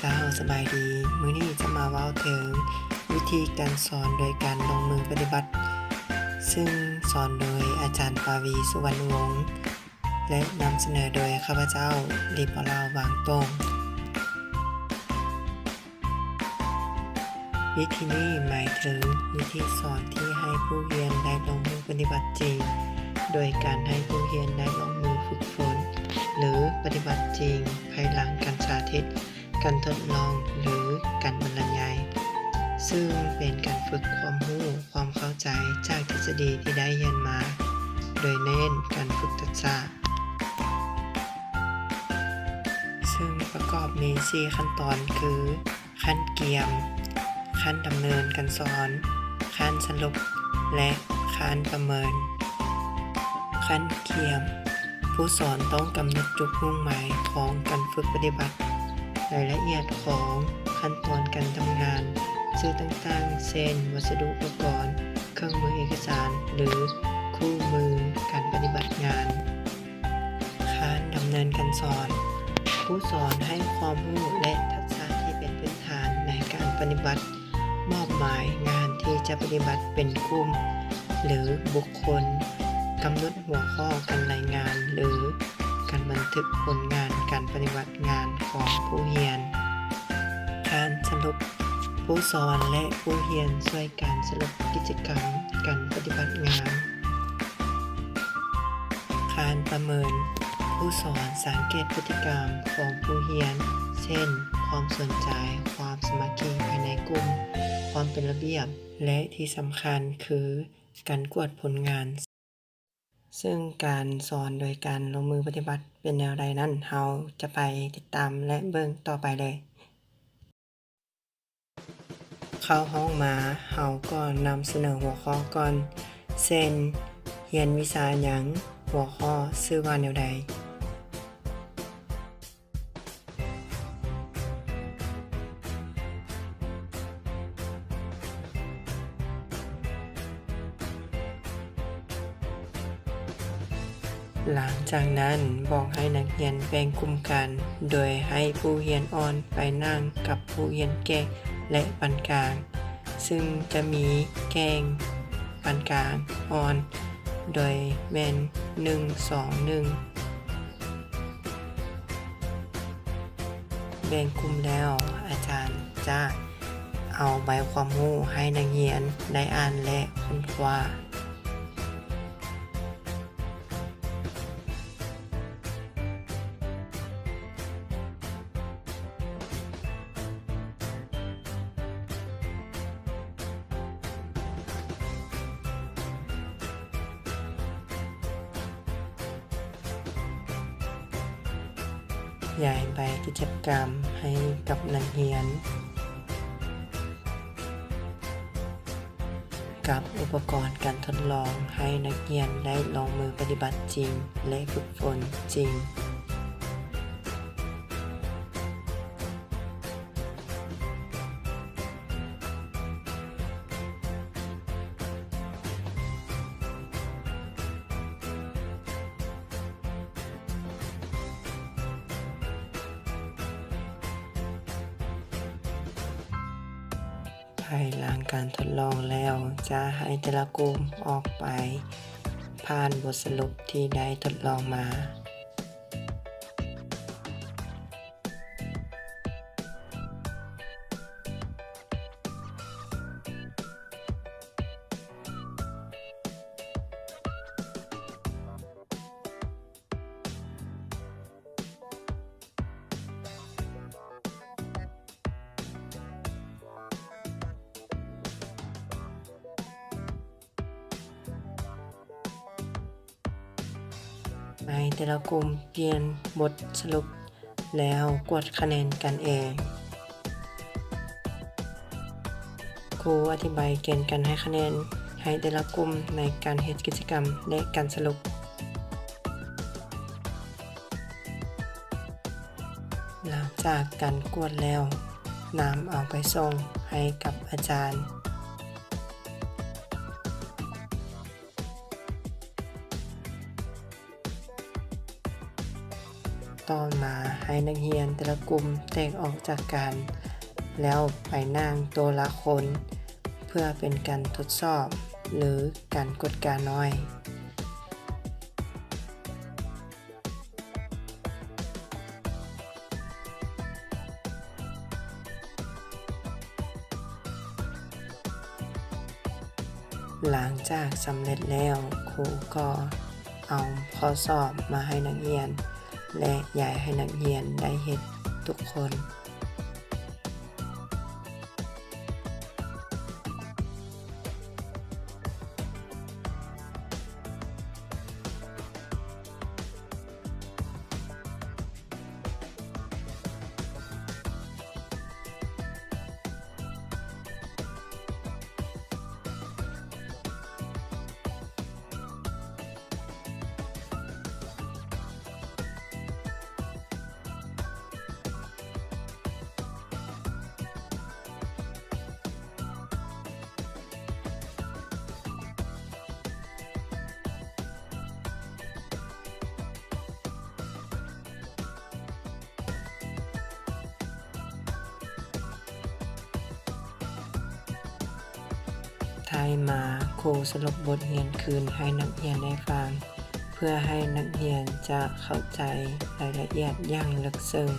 ເຈົ້າ ສະບາຍດີ. ມື້ນີ້ຈະມາເວົ້າເຖິງວິທີການສອນໂດຍການລົງມືປະຕິບັດ, ຊຶ່ງສອນໂດຍອາຈານປາວີ ສຸວັນວົງ ແລະ ນຳສະເໜີໂດຍຂ້າພະເຈົ້າ ລີປອລາວ ຫວ່າງຕົງ. ວິທີນີ້ໝາຍເຖິງວິທີສອນທີ່ໃຫ້ຜູ້ຮຽນໄດ້ລົງມືປະຕິບັດຈິງ, ໂດຍການໃຫ້ຜູ້ຮຽນໄດ້ລົງມືຝຶກຝົນ ຫຼື ປະຕິບັດຈິງ ພາຍຫຼັງການສາທິດ, ການທົດລອງ ຫຼື ການບັນລະຍາຍ, ຊຶ່ງເປັນການຝຶກຄວາມຮູ້, ຄວາມເຂົ້າໃຈຈາກທິດສະດີທີ່ໄດ້ຮຽນມາ, ໂດຍເນັ້ນການຝຶກທັກສະ ຊຶ່ງປະກອບມີສີ່ຂັ້ນຕອນຄື ຂັ້ນກຽມ, ຂັ້ນດຳເນີນການສອນ, ຂັ້ນສະຫຼຸບ ແລະ ຂັ້ນປະເມີນ. ຂັ້ນກຽມ, ຜູ້ສອນຕ້ອງກຳນົດຈຸດມຸ່ງໝາຍຂອງການຝຶກປະຕິບັດ, ລາຍລະອຽດຂອງຂັ້ນຕອນການທຳງານ, ສື່ຕ່າງໆ ເຊັ່ນ ວັດສະດຸອຸປະກອນ, ເຄື່ອງມືເອກະສານ ຫຼື ຄູ່ມືການປະຕິບັດງານ. ຂັ້ນດຳເນີນການສອນ, ຄູສອນໃຫ້ຄວາມຮູ້ ແລະ ທັກສະທີ່ເປັນພື້ນຖານໃນການປະຕິບັດ, ມອບໝາຍງານທີ່ຈະປະຕິບັດເປັນກຸ່ມ ຫຼື ບຸກຄົນ, ກຳນົດຫົວຂໍ້ການລາຍງານ ຫຼື ການບັນທຶກຜົນງານການປະຕິບັດງານຂອງຜູ້ຮຽນ. ຂັ້ນສະຫຼຸບ, ຄູສອນ ແລະ ຜູ້ຮຽນຊ່ວຍກັນສະຫຼຸບກິດຈະກຳການປະຕິບັດງານ. ຂັ້ນປະເມີນ, ຄູສອນສັງເກດພຶດຕິກຳຂອງຜູ້ຮຽນ ເຊັ່ນ ຄວາມສົນໃຈ, ຄວາມສາມັກຄີພາຍໃນກຸ່ມ, ຄວາມເປັນລະບຽບ ແລະ ທີ່ສຳຄັນຄືການກວດຜົນງານ. ຊຶ່ງການສອນໂດຍການລົງມືປະຕິບັດເປັນແນວໃດນັ້ນ, ເຮົາຈະໄປຕິດຕາມ ແລະ ເບິ່ງຕໍ່ໄປເລີຍ. ເຂົ້າຫ້ອງມາ, ເຮົາກໍນຳສະເໜີຫົວຂໍ້ກ່ອນ ເຊັ່ນ ຮຽນວິຊາຫຍັງ, ຫົວຂໍ້ຊື່ວ່າແນວໃດ. ຫຼັງຈາກນັ້ນ, ບອກໃຫ້ນັກຮຽນແບ່ງກຸ່ມກັນ, ໂດຍໃຫ້ຜູ້ຮຽນອ່ອນໄປນັ່ງກັບຜູ້ຮຽນແກ່ງ ແລະ ປານກາງ, ຊຶ່ງຈະມີແກ່ງ, ປານກາງ, ອ່ອນ, ໂດຍແມ່ນ ໜຶ່ງ ສອງ ໜຶ່ງ. ແບ່ງກຸ່ມແລ້ວ, ອາຈານຈະເອົາໃບຄວາມຮູ້ໃຫ້ນັກຮຽນໄດ້ອ່ານ ແລະ ຄົ້ນຄວ້າ. ຢາຍໃບກິດຈະກຳໃຫ້ກັບນັກຮຽນ ກັບອຸປະກອນການທົດລອງໃຫ້ນັກຮຽນໄດ້ລົງມືປະຕິບັດຈິງ ແລະ ຝຶກຝົນຈິງ. ພາຍຫຼັງການທົດລອງແລ້ວ, ຈະໃຫ້ແຕ່ລະກຸ່ມອອກໄປຜ່ານບົດສະຫຼຸບທີ່ໄດ້ທົດລອງມາ. ໃຫ້ແຕ່ລະກຸ່ມປ່ຽນບົດສະຫຼຸບ ແລ້ວກວດຄະແນນກັນເອງ. ຄູອະທິບາຍເກນການໃຫ້ຄະແນນໃຫ້ແຕ່ລະກຸ່ມໃນການເຮັດກິດຈະກຳ ແລະ ການສະຫຼຸບ. ຫຼັງຈາກການກວດແລ້ວ, ນຳເອົາໄປສົ່ງໃຫ້ກັບອາຈານ. ໃ ຕໍ່ມາໃຫ້ນັກຮຽນແຕ່ລະກຸ່ມແຕກອອກຈາກກັນ ແລ້ວໄປນັ່ງໂຕະລະຄົນ ເພື່ອເປັນການທົດສອບ ຫຼື ການກວດການ້ອຍ. ຫຼັງຈາກສຳເລັດແລ້ວ, ຄູກໍເອົາຂໍ້ສອບມາໃຫ້ນັກຮຽນ ແລະ ຢາກໃຫ້ນັກຮຽນໄດ້ເຮັດທຸກຄົນ. ທ້າຍມາ, ຄູສະຫຼຸບບົດຮຽນຄືນໃຫ້ນັກຮຽນໄດ້ຟັງ ເພື່ອໃຫ້ນັກຮຽນຈະເຂົ້າໃຈລາຍລະອຽດຢ່າງເລິກເຊິ່ງ.